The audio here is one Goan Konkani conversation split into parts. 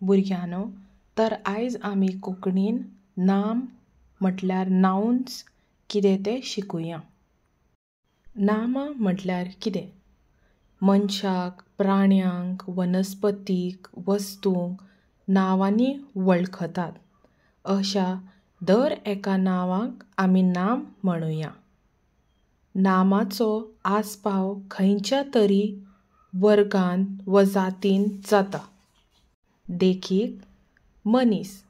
भुरग्यांनो, तर आयज आमी कोंकणीन नाम म्हटल्यार नाउन्स कितें तें शिकुया. नामां म्हटल्यार कितें? मनशाक, प्राण्यांक, वनस्पतीक, वस्तूंक नांवांनी वळखतात. अशा दर एका नांवाक आमी नाम म्हणुया. नामाचो आस्पाव खंयच्या तरी वर्गांत वा जातींत जाता. देखीक, मनीस,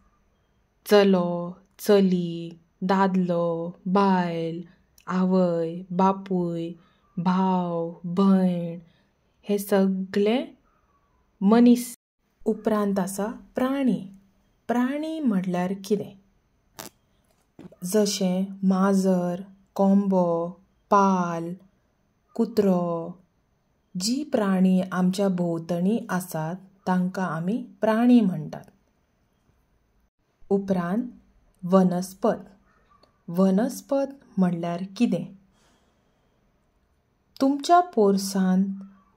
चलो, चली, दादलो, बायल, आवय, बापूय, भाव, भयण हे सगळे मनीस. उपरांत आसा प्राणी. प्राणी म्हटल्यार कितें? जशें माजर, कोंबो, पाल, कुत्रो. जी प्राणी आमच्या भोंवतणी आसात तांकां आमी प्राणी म्हणटात. उपरांत वनस्पत. वनस्पत म्हणल्यार कितें? तुमच्या पोरसांत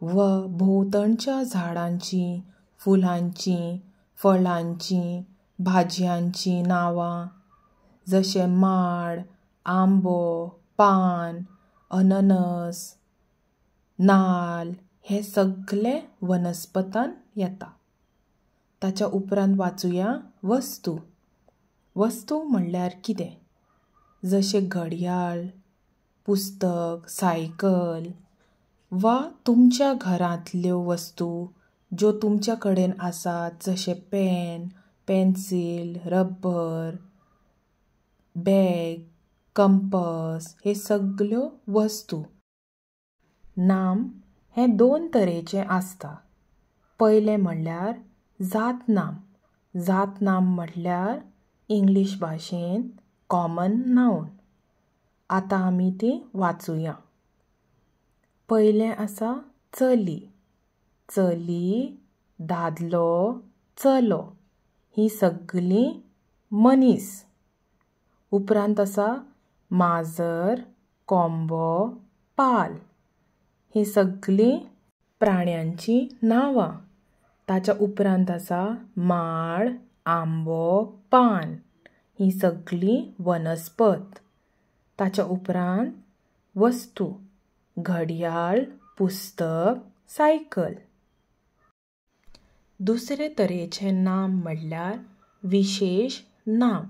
वा भोंवतणच्या झाडांची, फुलांची, फळांची, भाजयांची नांवां, जशें माड, आंबो, पान, अननस, नाल्ल हे सगळे वनस्पतान येता. ताच्या उपरांत वाचुया वस्तू. वस्तू म्हणल्यार कितें? जशें घडयाळ, पुस्तक, सायकल वा तुमच्या घरांतल्यो वस्तू ज्यो तुमच्या कडेन आसात, जशें pen, pencil, rubber, bag, compass हे सगळ्यो वस्तू. नाम हें दोन तरेचें आसता. पयलें म्हणल्यार जातनाम. जातनाम म्हटल्यार इंग्लीश भाशेंत कॉमन नाउन. आतां आमी ती वाचुया. पयलें आसा चली. चली, दादलो, चलो हीं सगळीं मनीस. उपरांत आसा माजर, कोंबो, पाल हीं सगळीं प्राण्यांचीं नांवां. ताच्या उपरांत आसा माड, आंबो, पान हीं सगळीं वनस्पत. ताच्या उपरांत वस्तू, घडयाळ, पुस्तक, सायकल. दुसरे तरेचें नाम म्हणल्यार विशेश नाम.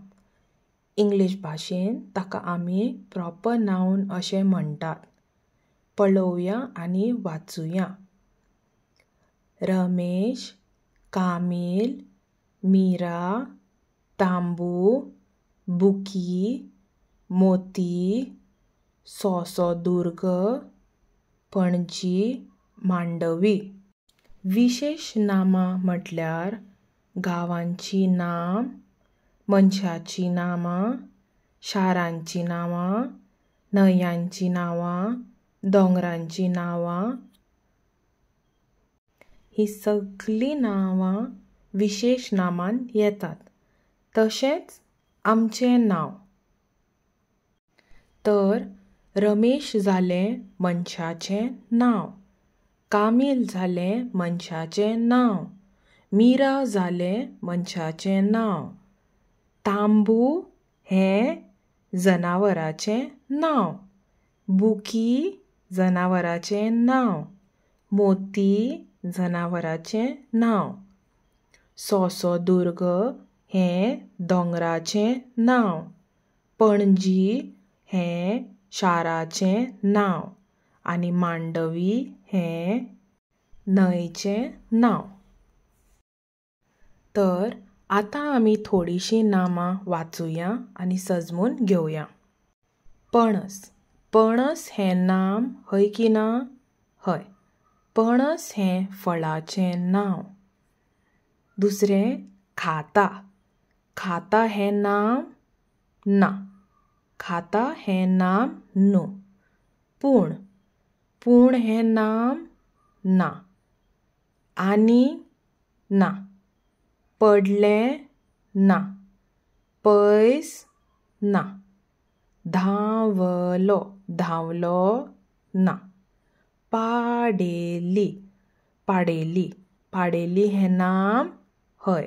इंग्लीश भाशेंत ताका आमी प्रॉपर नाउन अशें म्हणटात. पळोवया आनी वाचुया. रमेश, कामील, मीरा, तांबू, बुकी, मोती, सोसोदुर्ग, पणजी, मांडवी. विशेश नामां म्हटल्यार गांवांचीं नाम, मनशाचीं नामां, शारांचीं नांवां, न्हंयांचीं नांवां, दोंगरांचीं नांवां. हीं सगळीं नांवां विशेश नामान येतात. तशेंच आमचें नांव. तर रमेश जालें मनशाचें नांव, कामील जालें मनशाचें नांव, मीरा जालें मनशाचें नांव, तांबू हें जनावराचें नांव, बुकी जनावराचें नांव, मोती जनावराचें नांव, सोसोदुर्ग हें दोंगराचें नांव, पणजी हें शाराचें नांव आनी मांडवी हें न्हंयचें नांव. तर आतां आमी थोडीशीं नामां वाचुया आनी सजमून घेवया. पणस. पणस हें नाम हय की ना? हय. पणस हें फळाचें नांव. दुसरें खाता. खाता हें नाम ना. खाता हें नाम न्हू. पूण. पूण हें नाम ना. आनी ना. पडलें ना. पयस ना. धांवलो. धांवलो ना. पाडेली. पाडेली. पाडेली हें नाम हय.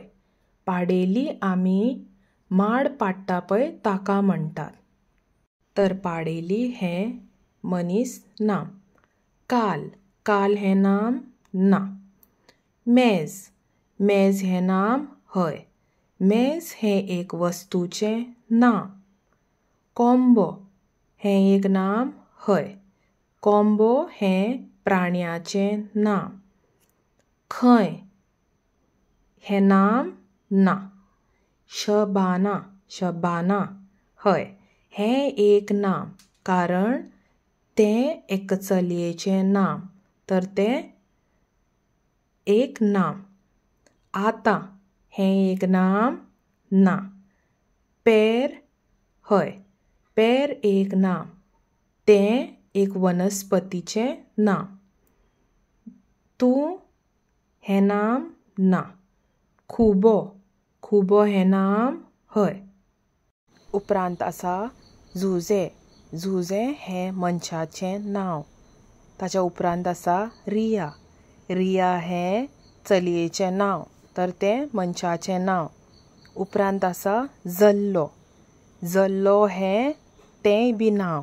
पाडेली आमी माड पाडटा पळय ताका म्हणटात. तर पाडेली हें मनीस नाम. काल, काल हें नाम ना. मेज, मेज हें नाम हय. मेज हें एक वस्तूचें नांव. कोंबो हें एक नाम हय. कोंबो हें प्राण्याचें नांव. खंय हें नाम ना. शबाना, शबाना हय हें एक नाम, कारण तें एक चलयेचें नाम, तर तें एक नाम. आतां हें एक नाम ना. पेर हय, पेर एक नाम, तें एक वनस्पतीचें नांव. तूं हें नाम ना. खुबो, खुबो हें नाम हय. उपरांत आसा झुजे, झुजे हें मनशाचें नांव. ताच्या उपरांत आसा रिया, रिया हें चलयेचें नांव, तर तें मनशाचें नांव. उपरांत आसा जल्लो, जल्लो हें तेंय बी नांव.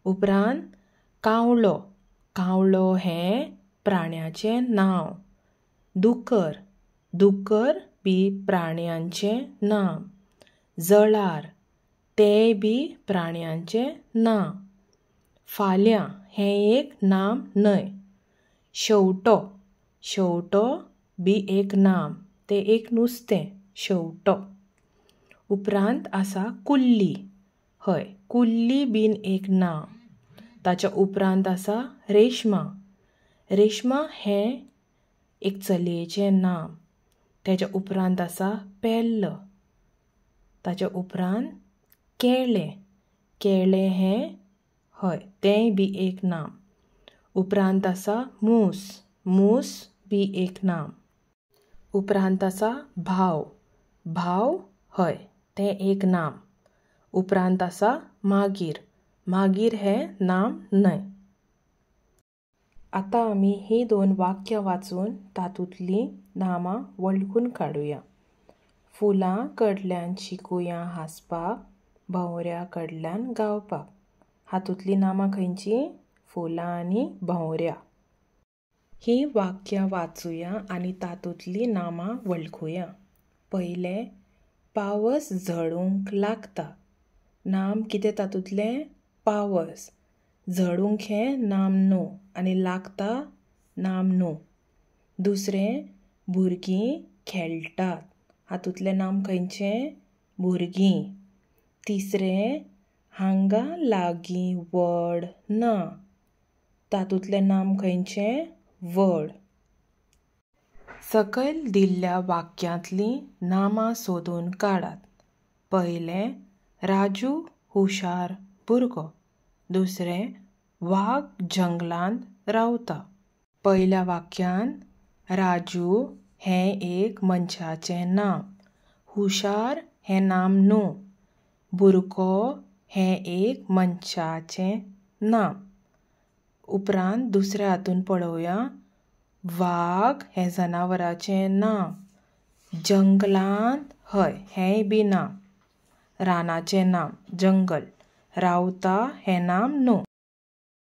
उपरांत कावळो, कावळो हें प्राण्याचें नांव. दुकर, दुकर बी प्राण्यांचें नांव. जळार, तेंय बी प्राण्यांचें नांव. फाल्यां हें एक नाम न्हय. शेंवटो, शेंवटो बी एक नाम, तें एक नुस्तें शेंवटो. उपरांत आसा कुल्ली, हय कुल्ली बीन एक नांव. ताच्या उपरांत आसा रेश्मा, रेश्मा हें एक चलयेचें नांव. ताच्या उपरांत आसा पेल्ल, ताच्या उपरांत केळें, केळें हें हय तेंय बी एक नाम. उपरांत आसा मूस, मूस बी एक नाम. उपरांत आसा भाव, भाव हय तें एक नाम. उपरांत आसा मागीर, मागीर हें नाम न्हय. आतां आमी हीं दोन वाक्यां वाचून तातूंतलीं नामां वळखून काडुया. फुलां कडल्यान शिकुया हांसपाक, भोंवऱ्या कडल्यान गावपाक. हातूंतलीं नामां खंयचीं? फुलां आनी भोंवऱ्या. हीं वाक्यां वाचुया आनी तातूंतलीं नामां वळखुया. पयलें, पावस झडूंक लागता. नाम कितें तातूंतलें? पावस. झडूंक हें नाम न्हू आनी लागता नाम न्हू. दुसरें, भुरगीं खेळटात. हातूंतलें नाम खंयचें? भुरगीं. तिसरें, हांगा लागीं वड ना. तातूंतलें नाम खंयचें? वड. सकयल दिल्ल्या वाक्यांतलीं नामां सोदून काडात. पयलें, राजू हुशार भुरगो. दुसरें, वाग जंगलांत रावता. पयल्या वाक्यांत राजू हें एक मनशाचें नांव, हुशार हें नाम न्हू, भुरगो हें एक मनशाचें नांव. उपरांत दुसऱ्या हातून पळोवया, वाग हें जनावराचें नांव, जंगलांत हय हेंय बी नांव, रानाचें नांव जंगल, रावता हें नाम न्हू.